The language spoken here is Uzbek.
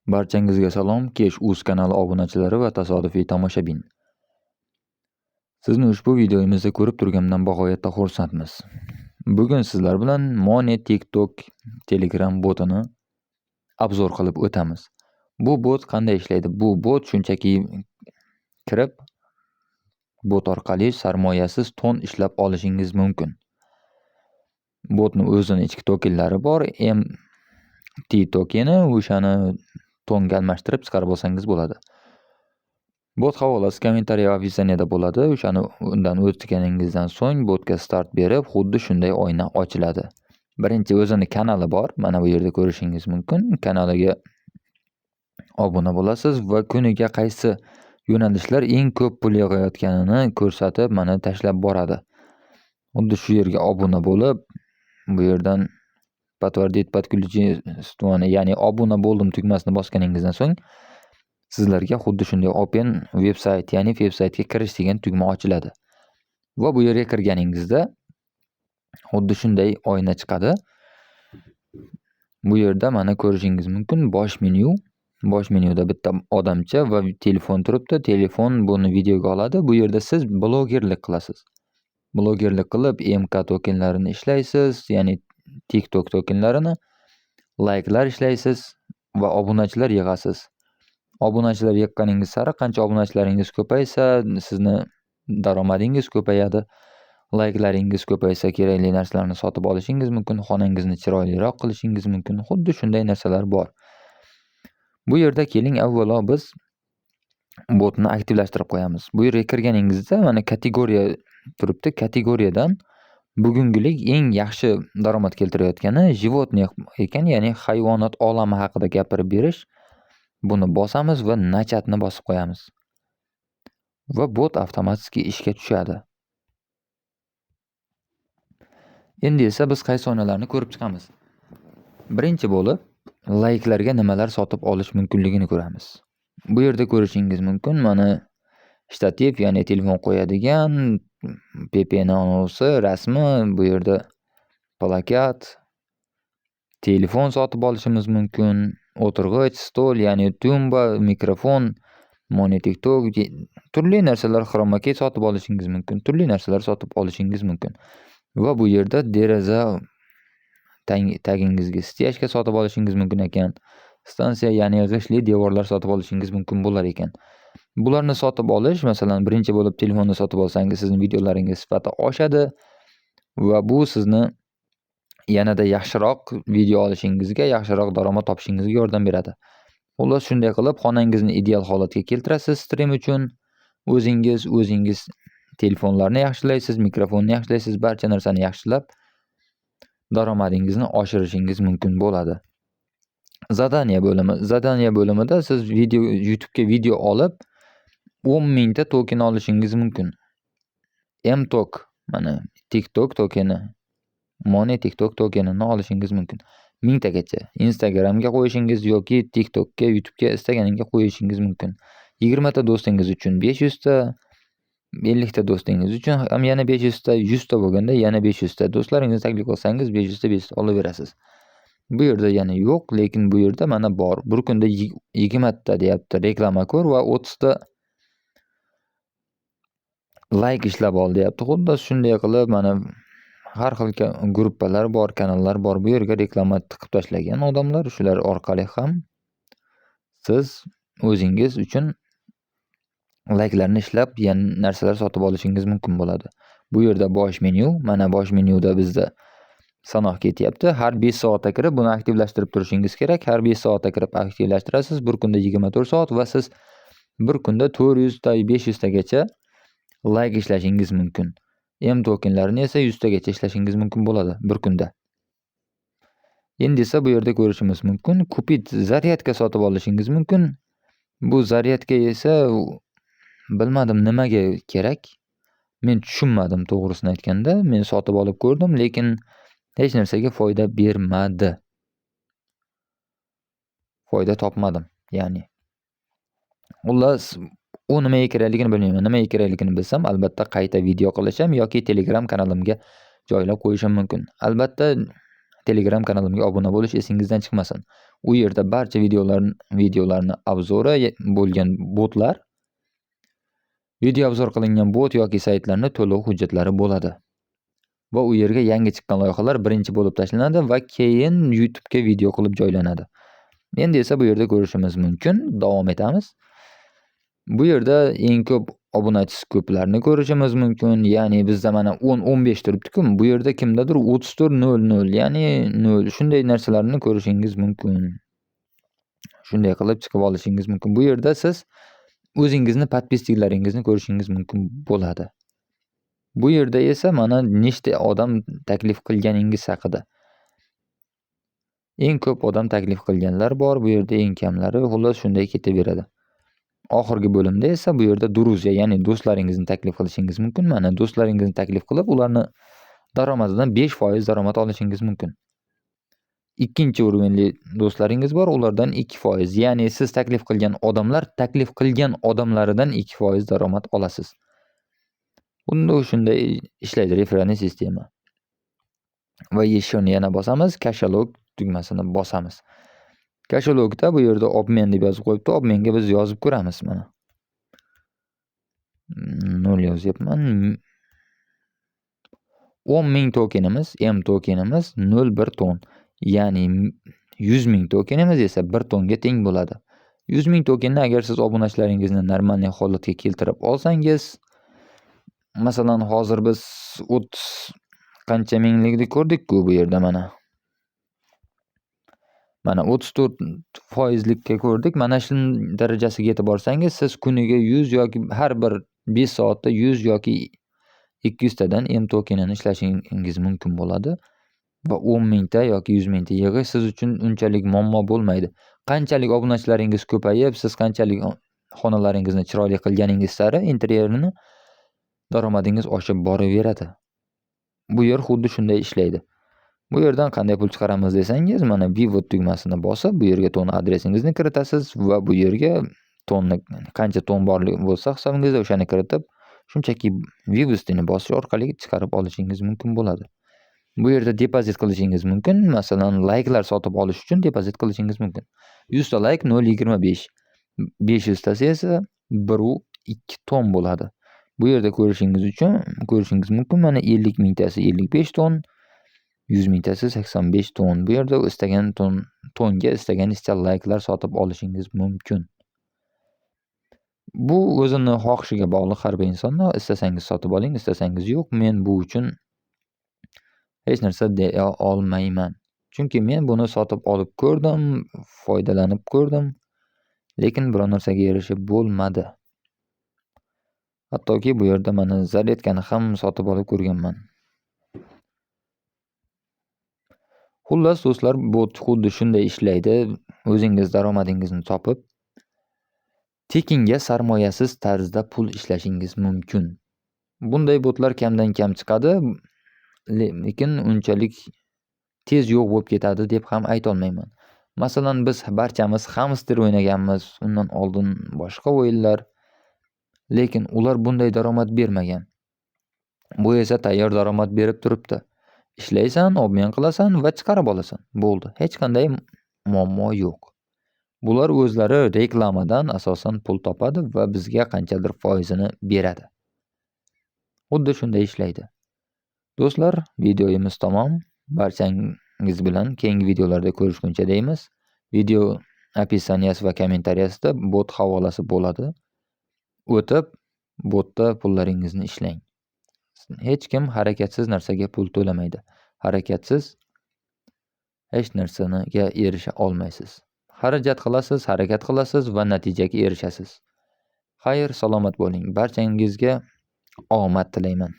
Barchangizga salom, Kesh Uz kanali obunachilari va tasodifiy tomoshabin. Sizni ushbu videomizda ko'rib turganimdan bag'oyatda xursandmiz. Bugun sizlar bilan Money TikTok Telegram botini obzor qilib o'tamiz. Bu bot qanday ishlaydi? Bu bot shunchaki kirib, bot orqali sarmoyasiz ton ishlab olishingiz mumkin. Botni o'zini ichki tokenlari bor, MT tokeni, o'shani tonga almashtirib chiqarib olsangiz bo'ladi. Bot havolasi kommentariy va описание da bo'ladi. O'shani undan o'tganingizdan so'ng botga start berib, xuddi shunday oyna ochiladi. Birinchi o'zini kanali bor. Mana bu yerda ko'rishingiz mumkin. Kanaliga obuna bo'lasiz va kuniga qaysi yo'nalishlar eng ko'p pul yig'ayotganini ko'rsatib, mana tashlab boradi. Xuddi shu yerga obuna bo'lib, bu yerdan "Подтвердить подключение", ya'ni obuna bo'ldim tugmasini bosganingizdan so'ng sizlarga xuddi shunday "Open website", ya'ni veb-saytga kirish degan tugma ochiladi. Va bu yerga kirganingizda xuddi shunday oyna chiqadi. Bu yerda mana ko'rishingiz mumkin bosh menyu. Bosh menyuda bitta odamcha va telefon turibdi. Telefon buni videoga oladi. Bu yerda siz blogerlik qilasiz. Blogerlik qilib, MK tokenlarini ishlaysiz, ya'ni TikTok tokenlarini, layklar ishlaysiz va obunachilar yig'asiz. Obunachilar yiqqaningiz sari, qancha obunachilaringiz ko'paysa, sizni daromadingiz ko'payadi. Layklaringiz ko'paysa, kerakli narsalarni sotib olishingiz mumkin, xonangizni chiroyliroq qilishingiz mumkin. Xuddi shunday narsalar bor. Bu yerda keling, avvalo biz botni aktivlashtirib qo'yamiz. Bu yerga kirganingizda mana kategoriya turibdi. Kategoriyadan bugungilik eng yaxshi daromad keltirayotgani "Животных" ekan, ya'ni hayvonot olami haqida gapirib berish. Buni bosamiz va "Начать" ni bosib qo'yamiz. Va bot avtomatik ishga tushadi. Endi esa biz qaysi oynalarni ko'rib chiqamiz? Birinchi bo'lib layklarga nimalar sotib olish mumkinligini ko'ramiz. Bu yerda ko'rishingiz mumkin, mana shtativ, ya'ni telefon qo'yadigan, Pepeni anonsi, rasmi, bu yerda plakat, telefon sotib olishimiz mumkin, o'tirg'ich, stol, ya'ni tumba, mikrofon, Money TikTok, turli narsalar, xromakey sotib olishingiz mumkin, turli narsalar sotib olishingiz mumkin. Va bu yerda deraza tagingizga стяжка sotib olishingiz mumkin ekan. Stansiya, ya'ni g'ishtli devorlar sotib olishingiz mumkin bo'lar ekan. Bularni sotib olish, masalan, birinchi bo'lib telefonni sotib olsangiz, sizning videolaringiz sifati oshadi va bu sizni yanada yaxshiroq video olishingizga, yaxshiroq daromad topishingizga yordam beradi. Xullas, shunday qilib xonangizni ideal holatga keltirasiz stream uchun. O'zingiz telefonlarni yaxshilaysiz, mikrofonni yaxshilaysiz, barcha narsani yaxshilab daromadingizni oshirishingiz mumkin bo'ladi. Задания bo'limi. Задания bo'limida siz video YouTube'ga video olib 10 mingta token olishingiz mumkin. MTok, mana TikTok tokeni, Money TikTok tokenini olishingiz mumkin. Mingtagacha. Instagramga qo'yishingiz yoki TikTokka, YouTube'ga istaganingga qo'yishingiz mumkin. 20 ta do'stingiz uchun 500 ta, 50 ta do'stingiz uchun ham yana 500 ta, 100 ta bo'lganda yana 500 ta. Do'stlaringizni taklif qilsangiz 500 ta 500 ta olaverasiz. Bu yerda yana yo'q, lekin bu yerda mana bor. Bir kunda 20 ta deyapti reklama ko'r va 30 ta layk ishlab ol deyapti. Xuddi shunday qilib mana har xil gruppalar bor, kanallar bor. Bu yerga reklama tiqib tashlagan odamlar, shular orqali ham siz o'zingiz uchun layklarni ishlab, yana narsalar sotib olishingiz mumkin bo'ladi. Bu yerda bosh menyu, mana bosh menyuda bizda sanoq ketyapti. Har 5 soatda kirib buni aktivlashtirib turishingiz kerak. Har 5 soatda kirib aktivlashtirasiz. Bir kunda 24 soat va siz bir kunda 400 ta 500 tagacha layk ishlashingiz mumkin. M tokenlarini esa 100 tagacha ishlashingiz mumkin bo'ladi bir kunda. Endi esa bu yerda ko'rishimiz mumkin, "Купить зарядка" sotib olishingiz mumkin. Bu зарядка esa bilmadim nimaga kerak. Men tushunmadim, to'g'risini aytganda. Men sotib olib ko'rdim, lekin hech narsaga foyda bermadi. Foyda topmadim, ya'ni. Xullas, u nimaga kerakligini bilmayman. Nimaga kerakligini bilsam, albatta qayta video qilishim yoki Telegram kanalimga joylab qo'yishim mumkin. Albatta, Telegram kanalimga obuna bo'lish esingizdan chiqmasin. U yerda barcha videolarni обзор i bo'lgan botlar, video обзор qilingan bot yoki saytlarni to'lov hujjatlari bo'ladi. Va u yerga yangi chiqqan loyihalar birinchi bo'lib tashlanadi va keyin YouTube'ga video qilib joylanadi. Endi esa bu yerda ko'rishimiz mumkin. Davom etamiz. Bu yerda eng ko'p obunachisi ko'plarni ko'rishimiz mumkin. Ya'ni bizda mana 10-15 turibdi-ku. Bu yerda kimdadir 34.00, ya'ni 0, shunday narsalarni ko'rishingiz mumkin. Shunday qilib chiqib olishingiz mumkin. Bu yerda siz o'zingizni подписчик laringizni ko'rishingiz mumkin bo'ladi. Bu yerda esa mana nechta odam taklif qilganingiz haqida. Eng ko'p odam taklif qilganlar bor, bu yerda eng kamlari, xullas shunday ketaveradi. Oxirgi bo'limda esa bu yerda друзья, ya'ni do'stlaringizni taklif qilishingiz mumkin. Mana do'stlaringizni taklif qilib, ularni daromadidan 5% daromad olishingiz mumkin. Ikkinchi уровень li do'stlaringiz bor, ulardan 2%, ya'ni siz taklif qilgan odamlar taklif qilgan odamlaridan 2% daromad olasiz. Bunda shunday ishlaydi реферальный система. Va еще yana bosamiz, кошелёк tugmasini bosamiz. Кошелёк da bu yerda обмен deb yozib qo'yibdi. Обмен ga biz yozib ko'ramiz mana. 0 yozyapman. 10 ming tokenimiz, M tokenimiz 0.1 ton. Ya'ni 100 ming tokenimiz esa 1 tonga teng bo'ladi. 100 ming tokenni agar siz obunachilaringizni нормальный holatga keltirib olsangiz, masalan, hozir biz 30 qancha minglikni ko'rdik-ku bu yerda mana. Mana 34 likka ko'rdik. Mana shuni darajasiga yetib borsangiz, siz kuniga 100 yoki har bir 5 soatda 100 yoki 200 tadan M tokenini ishlashingiz mumkin bo'ladi. Va 10 mingta yoki 100 mingta yig'ish siz uchun unchalik muammo bo'lmaydi. Qanchalik obunachilaringiz ko'payib, siz qanchalik xonalaringizni chiroyli qilganingiz sari interyerini daromadingiz oshib boraveradi. Bu yer xuddi shunday ishlaydi. Bu yerdan qanday pul chiqaramiz desangiz, mana "Вывод" tugmasini bosib, bu yerga ton adresingizni kiritasiz va bu yerga tonni, qancha ton borligi bo'lsa hisobingizda, o'shani kiritib, shunchaki "Вывести" ni bosish orqali chiqarib olishingiz mumkin bo'ladi. Bu yerda depozit qilishingiz mumkin. Masalan, layklar sotib olish uchun depozit qilishingiz mumkin. 100 ta layk 0.25, 500 tasi esa 1.2 ton bo'ladi. Bu yerda ko'rishingiz mumkin, mana 50 mingtasi 55 ton, 100 mingtasi 85 ton. Bu yerda istagan tonga istaganingizcha layklar sotib olishingiz mumkin. Bu o'zini xohishiga bog'liq har bir insonni. Istasangiz sotib oling, istasangiz yo'q. Men bu uchun hech narsa deya olmayman. Chunki men buni sotib olib ko'rdim, foydalanib ko'rdim, lekin biror narsaga erishib bo'lmadi. Hattoki bu yerda mana зарядка ni ham sotib olib ko'rganman. Xullas do'stlar, bot xuddi shunday ishlaydi. O'zingiz daromadingizni topib, tekinga sarmoyasiz tarzda pul ishlashingiz mumkin. Bunday botlar kamdan kam chiqadi, lekin unchalik tez yo'q bo'lib ketadi deb ham aytolmayman. Masalan, biz barchamiz hamster o'ynaganmiz, undan oldin boshqa o'yinlar, lekin ular bunday daromad bermagan. Bu esa tayyor daromad berib turibdi. Ishlaysan, обмен qilasan va chiqarib olasan. Bo'ldi. Hech qanday muammo yo'q. Bular o'zlari reklamadan asosan pul topadi va bizga qanchadir foizini beradi. Xuddi shunday ishlaydi. Do'stlar, videomiz tamom. Barchangiz bilan keyingi videolarda ko'rishguncha deymiz. Video описание si va комментария sida bot havolasi bo'ladi. O'tib, botda pullaringizni ishlang. Hech kim harakatsiz narsaga pul to'lamaydi. Harakatsiz hech narsaga erisha olmaysiz. Xarajat qilasiz, harakat qilasiz va natijaga erishasiz. Xayr, salomat bo'ling. Barchangizga omad tilayman.